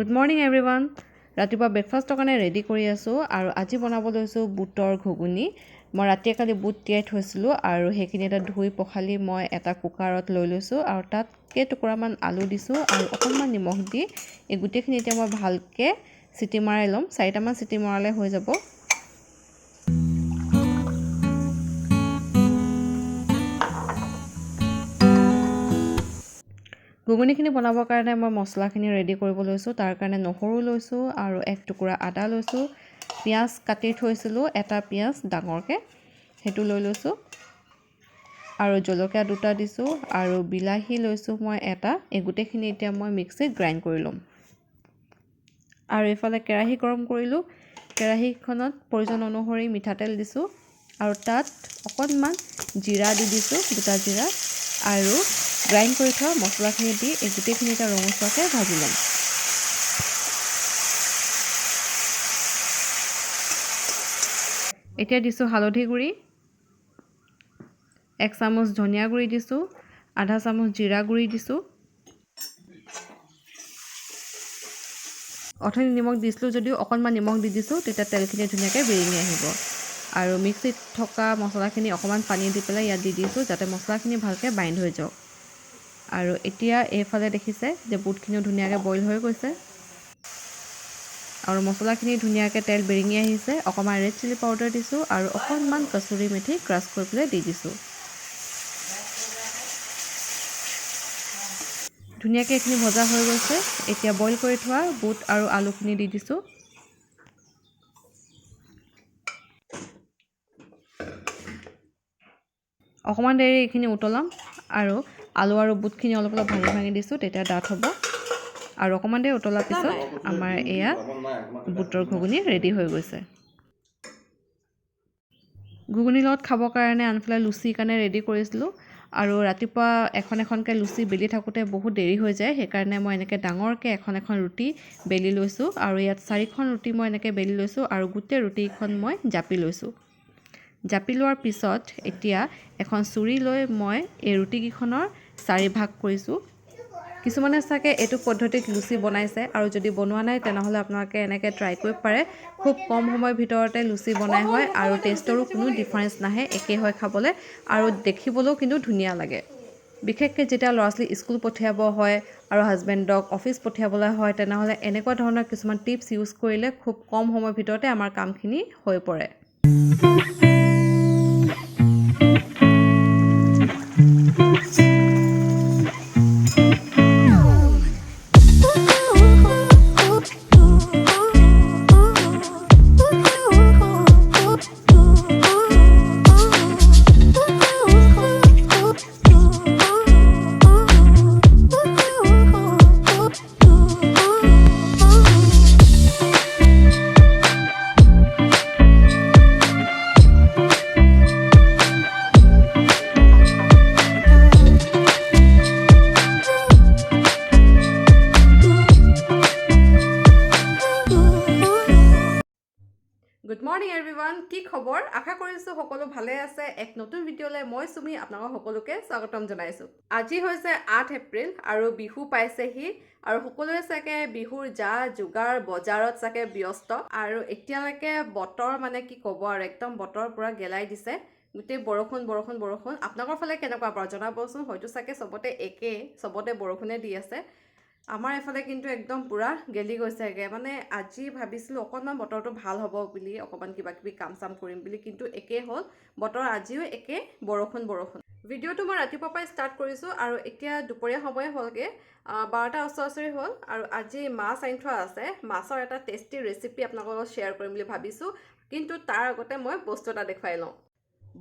Good morning everyone. ৰাতিপুৱা ব্ৰেকফাষ্টৰ কাৰণে ready কৰি আছোঁ আৰু আজি বনাব লৈছোঁ বুটৰ ঘুগুনি। মই ৰাতিয়ে কালি বুট তিয়াই থৈছিলোঁ আৰু সেইখিনি এটা ধুই পখালি মই এটা কুকাৰত লৈ লৈছোঁ আৰু তাত কেইটুকুৰামান আলু দিছোঁ আৰু অকণমান নিমখ দি এই গোটেইখিনি এতিয়া মই ভালকৈ চিটি মৰাই ল'ম। চাৰিটামান চিটি মৰালে হৈ যাব। ঘুগুনিখিনি বনাবৰ কাৰণে মই মছলাখিনি ৰেডি কৰিব লৈছোঁ। তাৰ কাৰণে নহৰু লৈছোঁ আৰু এক টুকুৰা আদা লৈছোঁ, পিঁয়াজ কাটি থৈছিলোঁ, এটা পিঁয়াজ ডাঙৰকৈ সেইটো লৈ লৈছোঁ আৰু জলকীয়া দুটা দিছোঁ আৰু বিলাহী লৈছোঁ মই এটা। এই গোটেইখিনি এতিয়া মই মিক্সিত গ্ৰাইণ্ড কৰি ল'ম। আৰু এইফালে কেৰাহী গৰম কৰিলোঁ। কেৰাহীখনত প্ৰয়োজন অনুসৰি মিঠাতেল দিছোঁ আৰু তাত অকণমান জিৰা দি দিছোঁ, গোটা জিৰা, আৰু গ্ৰাইণ্ড কৰি থোৱা মছলাখিনি দি এই গোটেইখিনি এটা ৰঙচুৱাকৈ ভাজি ল'ম। এতিয়া দিছোঁ হালধি গুড়ি, এক চামুচ ধনিয়া গুড়ি দিছোঁ, আধা চামুচ জিৰা গুড়ি দিছোঁ। অথনি নিমখ দিছিলোঁ যদিও অকণমান নিমখ দি দিছোঁ, তেতিয়া তেলখিনি ধুনীয়াকৈ বিৰিঙি আহিব। আৰু মিক্সিত থকা মছলাখিনি অকণমান পানী দি পেলাই ইয়াত দি দিছোঁ যাতে মছলাখিনি ভালকৈ বাইণ্ড হৈ যাওক। আৰু এতিয়া এইফালে দেখিছে যে বুটখিনিও ধুনীয়াকৈ বইল হৈ গৈছে আৰু মছলাখিনি ধুনীয়াকৈ তেল বিৰিঙি আহিছে। অকণমান ৰেড চিলি পাউডাৰ দিছোঁ আৰু অকণমান কচুৰি মেথি ক্ৰাছ কৰি পেলাই দি দিছোঁ। ধুনীয়াকৈ এইখিনি ভজা হৈ গৈছে। এতিয়া বইল কৰি থোৱা বুট আৰু আলুখিনি দি দিছোঁ। অকণমান দেৰি এইখিনি উতলাম আৰু আলু আৰু বুটখিনি অলপ অলপ ভাঙি ভাঙি দিছোঁ, তেতিয়া ডাঠ হ'ব। আৰু অকণমান দেৰি উতলাৰ পিছত আমাৰ এয়া বুটৰ ঘুগুনি ৰেডি হৈ গৈছে। ঘুগুনিৰ লগত খাবৰ কাৰণে আনফালে লুচিৰ কাৰণে ৰেডি কৰিছিলোঁ। আৰু ৰাতিপুৱা এখন এখনকৈ লুচি বেলি থাকোঁতে বহুত দেৰি হৈ যায়, সেইকাৰণে মই এনেকৈ ডাঙৰকৈ এখন এখন ৰুটি বেলি লৈছোঁ। আৰু ইয়াত চাৰিখন ৰুটি মই এনেকৈ বেলি লৈছোঁ আৰু গোটেই ৰুটিখন মই জাপি লৈছোঁ। জাপি লোৱাৰ পিছত এতিয়া এখন চুৰি লৈ মই এই ৰুটিকেইখনৰ চাৰি ভাগ কৰিছোঁ। কিছুমানে চাগে এইটো পদ্ধতিত লুচি বনাইছে আৰু যদি বনোৱা নাই তেনেহ'লে আপোনালোকে এনেকৈ ট্ৰাই কৰিব পাৰে। খুব কম সময়ৰ ভিতৰতে লুচি বনাই হয় আৰু টেষ্টৰো কোনো ডিফাৰেঞ্চ নাহে, একেই হয় খাবলৈ আৰু দেখিবলৈও কিন্তু ধুনীয়া লাগে। বিশেষকৈ যেতিয়া ল'ৰা ছোৱালী স্কুল পঠিয়াব হয় আৰু হাজবেণ্ডক অফিচ পঠিয়াবলৈ হয়, তেনেহ'লে এনেকুৱা ধৰণৰ কিছুমান টিপছ ইউজ কৰিলে খুব কম সময়ৰ ভিতৰতে আমাৰ কামখিনি হৈ পৰে। গুড মৰ্ণিং এভৰিৱান, কি খবৰ? আশা কৰিছোঁ সকলো ভালে আছে। এক নতুন ভিডিঅ'লৈ মই চুমি আপোনালোক সকলোকে স্বাগতম জনাইছোঁ। আজি হৈছে 8 এপ্ৰিল আৰু বিহু পাইছেহি আৰু সকলোৱে চাগে বিহুৰ যা যোগাৰ বজাৰত চাগে ব্যস্ত। আৰু এতিয়ালৈকে বতৰ মানে কি ক'ব আৰু, একদম বতৰ পূৰা গেলাই দিছে, গোটেই বৰষুণ বৰষুণ বৰষুণ। আপোনালোকৰ ফালে কেনেকুৱা বাৰু জনাবচোন। হয়তো চাগে চবতে একেই, চবতে বৰষুণে দি আছে। আমাৰ এইফালে কিন্তু একদম পূৰা গেলি গৈছেগৈ। মানে আজি ভাবিছিলোঁ অকণমান বতৰটো ভাল হ'ব বুলি, অকণমান কিবা কিবি কাম চাম কৰিম বুলি, কিন্তু একেই হ'ল বতৰ, আজিও একে বৰষুণ বৰষুণ। ভিডিঅ'টো মই ৰাতিপুৱাৰ পৰাই ষ্টাৰ্ট কৰিছোঁ আৰু এতিয়া দুপৰীয়া সময় হ'লগৈ, 12টা ওচৰা-ওচৰি হ'ল। আৰু আজি মাছ আনি থোৱা আছে, মাছৰ এটা টেষ্টি ৰেচিপি আপোনালোকৰ লগত শ্বেয়াৰ কৰিম বুলি ভাবিছোঁ। কিন্তু তাৰ আগতে মই বস্তু এটা দেখুৱাই লওঁ।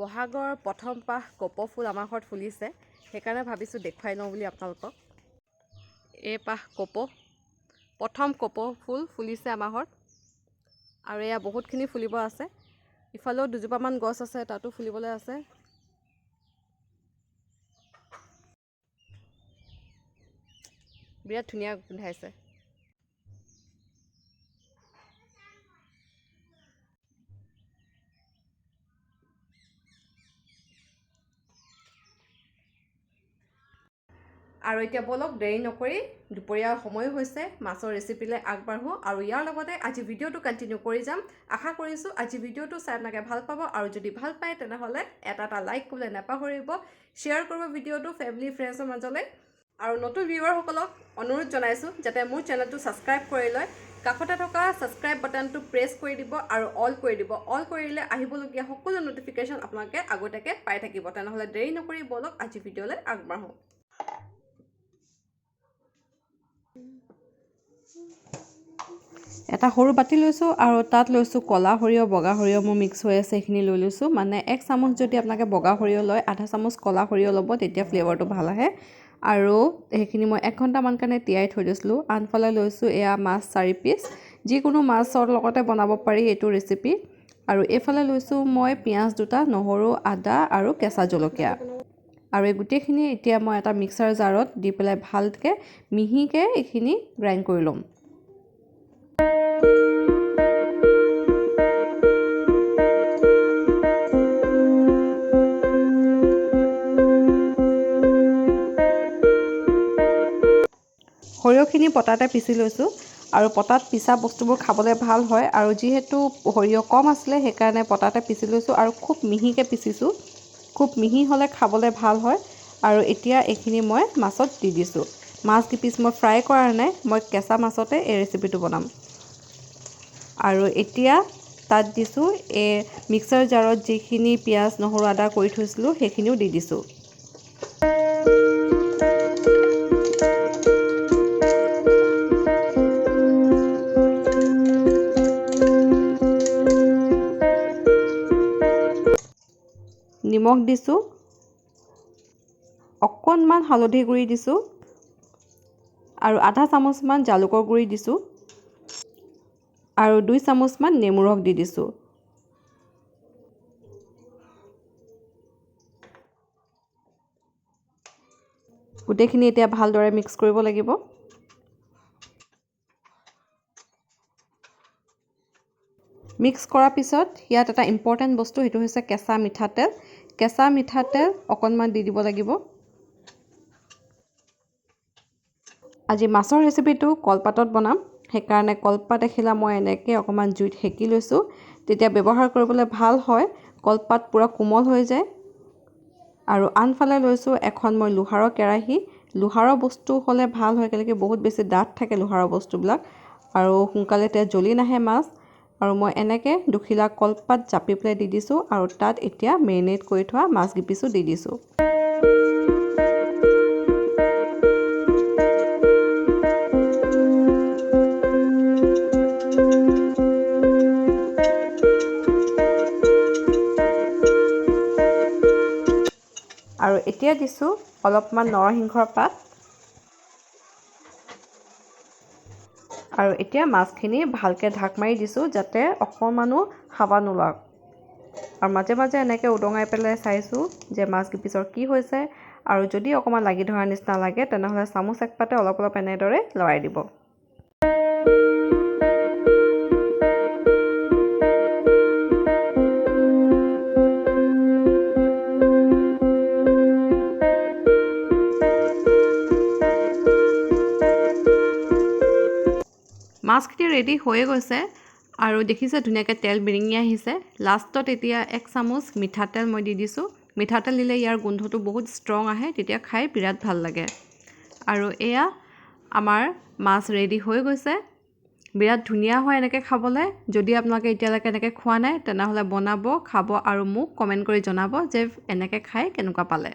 বহাগৰ প্ৰথম পাহ কপৌ ফুল আমাৰ ঘৰত ফুলিছে, সেইকাৰণে ভাবিছোঁ দেখুৱাই লওঁ বুলি আপোনালোকক। এই পাহ কপৌ, প্ৰথম কপৌ ফুল ফুলিছে আমাৰ ঘৰত আৰু এয়া বহুতখিনি ফুলিব আছে। ইফালেও দুজোপামান গছ আছে, তাতো ফুলিবলৈ আছে। বিৰাট ধুনীয়া গোন্ধাইছে। আৰু এতিয়া ব'লক দেৰি নকৰি দুপৰীয়াৰ সময় হৈছে, মাছৰ ৰেচিপিলৈ আগবাঢ়োঁ। আৰু ইয়াৰ লগতে আজি ভিডিঅ'টো কণ্টিনিউ কৰি যাম। আশা কৰিছোঁ আজি ভিডিঅ'টো চাই আপোনালোকে ভাল পাব। আৰু যদি ভাল পায় তেনেহ'লে এটা এটা লাইক কৰিবলৈ নাপাহৰিব, শ্বেয়াৰ কৰিব ভিডিঅ'টো ফেমিলি ফ্ৰেণ্ডছৰ মাজলৈ। আৰু নতুন ভিউৱাৰসকলক অনুৰোধ জনাইছোঁ যাতে মোৰ চেনেলটো ছাবস্ক্ৰাইব কৰি লয়। কাষতে থকা ছাবস্ক্ৰাইব বাটনটো প্ৰেছ কৰি দিব আৰু অল কৰি দিব। অল কৰিলে আহিবলগীয়া সকলো ন'টিফিকেশ্যন আপোনালোকে আগতীয়াকৈ পাই থাকিব। তেনেহ'লে দেৰি নকৰি ব'লক আজি ভিডিঅ'লৈ আগবাঢ়োঁ। এটা সৰু বাতি লৈছোঁ আৰু তাত লৈছোঁ ক'লা সৰিয়হ, বগা সৰিয়হ মোৰ মিক্স হৈ আছে, সেইখিনি লৈ লৈছোঁ। মানে 1 চামুচ যদি আপোনালোকে বগা সৰিয়হ লয়, আধা চামুচ ক'লা সৰিয়হ ল'ব, তেতিয়া ফ্লেভাৰটো ভাল আহে। আৰু সেইখিনি মই 1 ঘণ্টামান কাৰণে তিয়াই থৈ দিছিলোঁ। আনফালে লৈছোঁ এয়া মাছ 4 পিচ, যিকোনো মাছৰ লগতে বনাব পাৰি এইটো ৰেচিপি। আৰু এইফালে লৈছোঁ মই পিঁয়াজ 2টা, নহৰু, আদা আৰু কেঁচা জলকীয়া। আৰু এই গোটেইখিনি এতিয়া মই এটা মিক্সাৰ জাৰত দি পেলাই ভালকৈ মিহিকৈ এইখিনি গ্ৰাইণ্ড কৰি ল'ম। সৰিয়হখিনি পটাতে পিচি লৈছোঁ। আৰু পটাত পিচা বস্তুবোৰ খাবলৈ ভাল হয়। আৰু যিহেতু সৰিয়হ কম আছিলে সেইকাৰণে পটাতে পিচি লৈছোঁ আৰু খুব মিহিকৈ পিচিছোঁ। খুব মিহি হ'লে খাবলৈ ভাল হয়। আৰু এতিয়া এইখিনি মই মাছত দি দিছোঁ। মাছ কেইপিচ মই ফ্ৰাই কৰা নাই, মই কেঁচা মাছতে এই ৰেচিপিটো বনাম। আৰু এতিয়া তাত দিছোঁ এই মিক্সাৰ জাৰত যিখিনি পিঁয়াজ, নহৰু, আদা কৰি থৈছিলোঁ সেইখিনিও দি দিছোঁ। নিমখ দিছোঁ, অকণমান হালধি গুড়ি দিছোঁ আৰু আধা চামুচমান জালুকৰ গুড়ি দিছোঁ আৰু 2 চামুচমান নেমু ৰস দি দিছোঁ। গোটেইখিনি এতিয়া ভালদৰে মিক্স কৰিব লাগিব। মিক্স কৰাৰ পিছত ইয়াত এটা ইম্পৰ্টেণ্ট বস্তু, সেইটো হৈছে কেঁচা মিঠাতেল। কেঁচা মিঠাতেল অকণমান দি দিব লাগিব। আজি মাছৰ ৰেচিপিটো কলপাতত বনাম, সেইকাৰণে কলপাত এখিলা মই এনেকৈ অকণমান জুইত সেকি লৈছোঁ, তেতিয়া ব্যৱহাৰ কৰিবলৈ ভাল হয়। কলপাত পূৰা কোমল হৈ যায়। আৰু আনফালে লৈছোঁ এখন মই লোহাৰৰ কেৰাহী। লোহাৰৰ বস্তু হ'লে ভাল হয়, কেলেকি বহুত বেছি ডাঠ থাকে লোহাৰৰ বস্তুবিলাক আৰু সোনকালে তেতিয়া জ্বলি নাহে মাছ। আৰু মই এনেকৈ দুখিলা কলপাত জাপি পেলাই দি দিছোঁ আৰু তাত এতিয়া মেৰিনেট কৰি থোৱা মাছ কেইপিচো দি দিছোঁ। আৰু এতিয়া দিছোঁ অলপমান নৰসিংহৰ পাত। আৰু এতিয়া মাছখিনি ভালকৈ ঢাক মাৰি দিছোঁ যাতে অকণমানো হাৱা নোলাওক। আৰু মাজে মাজে এনেকৈ উদঙাই পেলাই চাইছোঁ যে মাছ কেইপিচৰ কি হৈছে। আৰু যদি অকণমান লাগি ধৰা নিচিনা লাগে তেনেহ'লে চামুচ এক পাতে অলপ অলপ এনেদৰে লৰাই দিব। মাছখিনি ৰেডি হৈয়ে গৈছে আৰু দেখিছে ধুনীয়াকৈ তেল বিৰিঙি আহিছে। লাষ্টত এতিয়া 1 চামুচ মিঠাতেল মই দি দিছোঁ। মিঠাতেল দিলে ইয়াৰ গোন্ধটো বহুত ষ্ট্ৰং আহে, তেতিয়া খাই বিৰাট ভাল লাগে। আৰু এয়া আমাৰ মাছ ৰেডি হৈ গৈছে। বিৰাট ধুনীয়া হয় এনেকৈ খাবলৈ। যদি আপোনালোকে এতিয়ালৈকে এনেকৈ খোৱা নাই তেনেহ'লে বনাব, খাব আৰু মোক কমেণ্ট কৰি জনাব যে এনেকৈ খাই কেনেকুৱা পালে।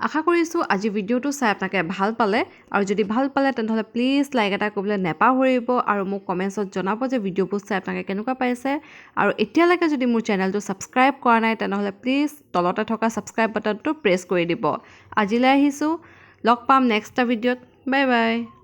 আশা কৰিছোঁ আজি ভিডিঅ'টো চাই আপোনালোকে ভাল পালে। আৰু যদি ভাল পালে তেনেহ'লে প্লিজ লাইক এটা কৰিবলৈ নাপাহৰিব আৰু মোক কমেণ্টছত জনাব যে ভিডিঅ'বোৰ চাই আপোনালোকে কেনেকুৱা পাইছে। আৰু এতিয়ালৈকে যদি মোৰ চেনেলটো ছাবস্ক্ৰাইব কৰা নাই তেনেহ'লে প্লিজ তলতে থকা ছাবস্ক্ৰাইব বাটনটো প্ৰেছ কৰি দিব। আজিলৈ আহিছোঁ, লগ পাম নেক্সট এটা ভিডিঅ'ত। Bye bye.